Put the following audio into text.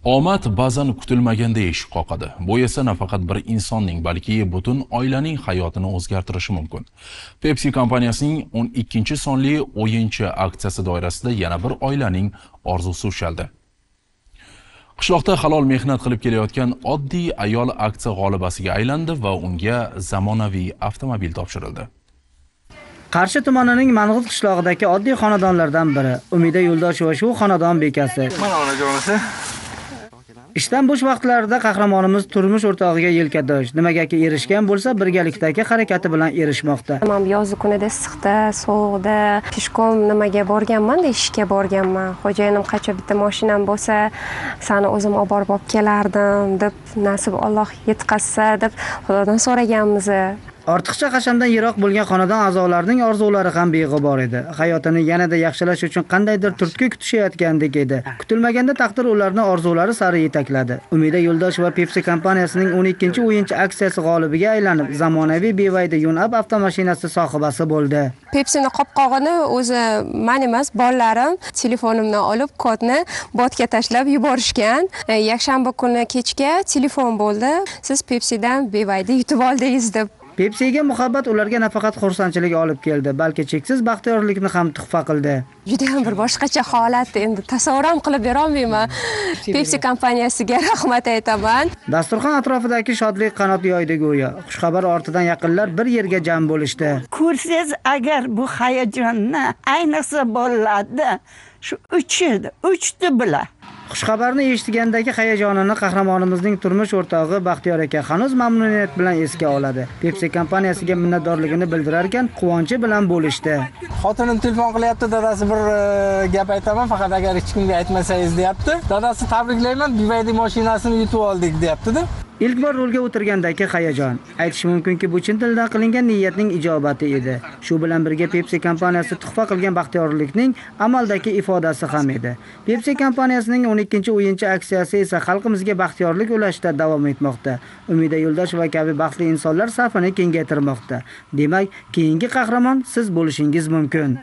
Omad ba'zan kutilmaganda eshik qoqadi. Bu esa nafaqat bir insonning, balki butun oilaning hayotini o'zgartirishi mumkin. Pepsi kompaniyasining 12-sonli o'yinchi aksiyasi doirasida yana bir oilaning orzusi ushaldi. Qishloqda halol mehnat qilib kelayotgan oddiy ayol aksiya g'olibasiga aylandi va unga zamonaviy avtomobil topshirildi. Qarshi tumanining Mang'ut qishlog'idagi oddiy xonadonlardan biri Umida Yo'ldosheva shu xonadon bekasi. Mana onajonisi. Ishdan bo'sh vaqtlarida qahramonimiz turmush o'rtog'iga yelkadosh, nimagaki erishgan bo'lsa, birgalikdagi harakati bilan erishmoqda. Men yoz kunida issiqda, sovuqda peshkom nimaga borganman, ishga borganman. Xo'jayinim qachon bitta mashinam bo'lsa, seni o'zim olib borib olib kelardim deb, nasib Alloh yetkazsa deb Xudodan so'raganmiz. Ortiqcha hashamdan yiroq bo'lgan xonadon a'zolarining orzulari ham beg'ubor edi. Hayotini yanada yaxshilash uchun qandaydir turtki kutishayotgandek edi. Kutilmaganda taqdir ularni orzulari sari yetakladi. Umida Yo'ldosheva Pepsi kompaniyasining 12-o'yinchi aksiyasi g'olibiga aylanib, zamonaviy BYD Yun-Up avtomashinasi sohibasi bo'ldi. Pepsi'ni qopqog'ini o'zi men emas, bolalarim telefonimdan olib kodni botga tashlab yuborishgan. Yakshanba kuni kechga telefon bo'ldi. Siz Pepsi'dan BYD yutib oldingiz deb. Pepsi'ga muhabbat ularga nafaqat xursandchilik olib keldi, balki cheksiz baxtiyorlikni ham tuhfa qildi. Juda ham bir boshqacha holat, endi tasavvur ham qilib bera olmayman. Pepsi kompaniyasiga rahmat aytaman. Dasturxon atrofidagi shodlik qanot yoydi go'yo. Xushxabar ortidan yaqinlar bir yerga jam bo'lishdi. Ko'rsangiz agar bu hayajonni, ayniqsa bolalarda shu uchdi bular. Xushxabarni eshitgandagi hayajonini qahramonimizning turmush o'rtog'i Baxtiyor aka hanuz mamnuniyat bilan esga oladi. Pepsi kompaniyasiga minnatdorligini bildirarkan, quvonchi bilan bo'lishdi. Xotinim telefon qilyapti, dadasi bir gap aytaman, faqat agar hech kimga aytmasangiz deyapti. Dadasi tabriklayman, BYD mashinasini yutib oldik deyapti-da. İlk bor rulga o'tirgandagi hayajon. Aytish mumkinki, bu chin dildan qilingan niyatning ijobati edi. Shu bilan birga Pepsi kompaniyasi tuhfa qilgan baxtiyorlikning amaldagi ifodasi ham edi. Pepsi kompaniyasining 12-o'yinchi aksiyasi esa xalqimizga baxtiyorlik ulashishda davom etmoqda. Umida Yo'ldosheva kabi baxtli insonlar safini kengaytirmoqda. Demak, keyingi qahramon siz bo'lishingiz mumkin.